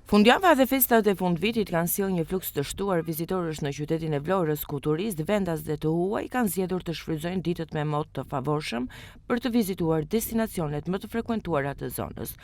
Fundjava dhe festat e fundvitit kanë sjellë një fluks të shtuar vizitorësh në qytetin e Vlorës, ku turistë vendas dhe të huaj kanë zgjedhur të shfrytëzojnë ditët me mot të favorshëm për të vizituar destinacionet më të frekuentuara të zonës.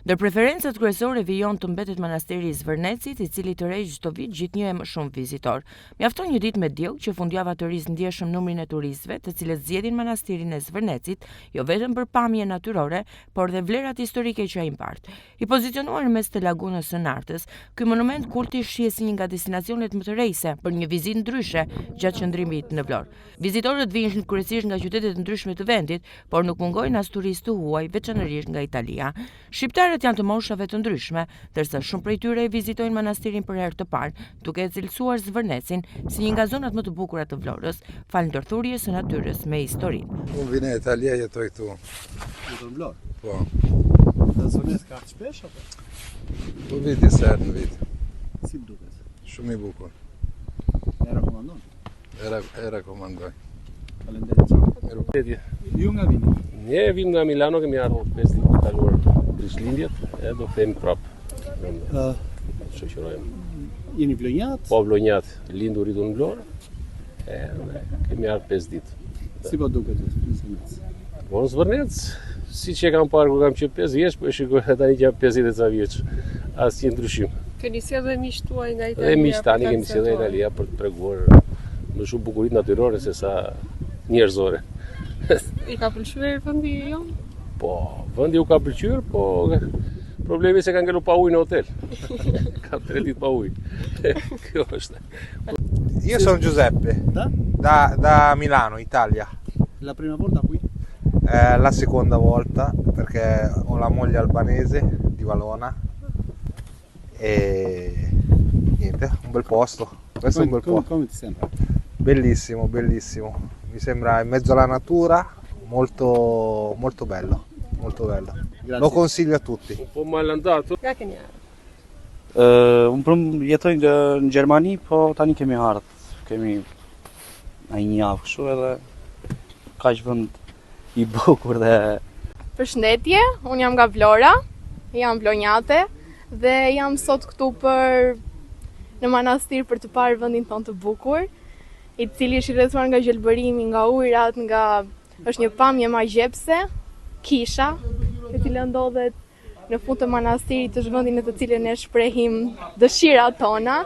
Ndër preferencat kryesore vijon të mbetet manastiri i Zvërnecit, i cili tërheq çdo vit gjithnjë e më shumë vizitorë. Mjafton një ditë me diell që fundjava të rrisë ndjeshëm numrin e turistëve, të cilët zgjedhin manastirin e Zvërnecit, jo vetëm për pamjen natyrore, por dhe vlerat historike që ai mbart. I pozicionuar në mes të lagunës së Nartës, ky monument kulti shihet si një nga destinacionet më tërheqëse për një vizitë ndryshe gjatë qëndrimit në Vlorë. Vizitorët vijnë kryesisht nga qytete të ndryshme të vendit, por nuk mungojnë as turistë të huaj, veçanërisht nga Italia. Shqiptarët janë të moshave të ndryshme, ndërsa shumë prej tyre e vizitojnë manastirin për herë të parë, duke e cilësuar Zvërnecin si një nga zonat më të bukura të Vlorës, falë ndërthurjes së natyrës me historinë. Unë vij nga Italia, jetoj këtu. Jeton në Vlorë? Po. Në Zvërnec ke ardhur shpesh apo? Po vij disa herë në vit. Si të duket? Shumë i bukur. E rekomandon? E, e rekomandoj. Faleminderit shumë. Ju nga vini? Ne vim nga Milano, kemi ardhur 5 ditë të kaluar Krishtlindjet, e do kthehemi prapë. Ë, shoqërojmë. Jeni vlonjat? Po vlonjat, lindur rritur në Vlorë. E, ne kemi ardhur 5 ditë. Si po duket në Zvërnec? Po në Zvërnec, siç e kam parë kur kam qenë 5 vjeç, po e shikoj edhe tani që jam 50 e ca vjeç. Asnjë ndryshim. Keni sjellë dhe miqtë tuaj nga Italia. Dhe miqtë tani kemi sjellë nga Italia për të treguar më shumë bukuritë natyrore se sa njerëzore. I ka pëlqyer vendi jonë? Po, vendi u ka pëlqyer, po problemi se kanë ngelur pa ujë në hotel. Ka tre ditë pa ujë. Kjo është. Io sono Giuseppe. Da? Da, da Milano, Italia. La prima volta qui? Eh, la seconda volta perché ho la moglie albanese di Valona e niente, un bel posto. Questo è un bel Come, posto. come ti sembra? Bellissimo, bellissimo. Mi sembra in mezzo alla natura, molto, molto bello, molto bello. Grazie. Lo consiglio a tutti. Un po' malandato. Nga keni ardhur? Uh, unë prum jetoj në, në Gjermani, po tani kemi ardhë, kemi ai një javë kështu edhe kaq vend i bukur dhe Përshëndetje, unë jam nga Vlora, jam vlonjate dhe jam sot këtu për në manastir për të parë vendin tonë të bukur, i cili është i rrethuar nga gjelbërimi, nga ujërat, nga është një pamje magjepse, kisha, e cila ndodhet në fund të manastirit është vendi në të cilin ne shprehim dëshirat tona.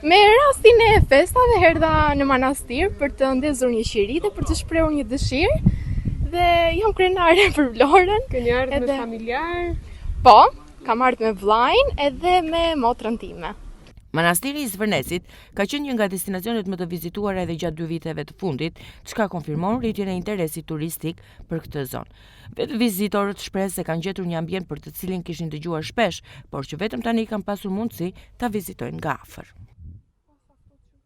Me rastin e festave erdha në manastir për të ndezur një qiri dhe për të shprehur një dëshirë dhe jam krenare për Vlorën. Keni ardhur me Edhe- familjar? Po, kam ardhur me vllajin edhe me motrën time. Manastiri i Zvërnecit ka qenë një nga destinacionet më të vizituara edhe gjatë dy viteve të fundit, çka konfirmon rritjen e interesit turistik për këtë zonë. Vetë vizitorët shprehen se kanë gjetur një ambient për të cilin kishin dëgjuar shpesh, por që vetëm tani kanë pasur mundësi ta vizitojnë nga afër.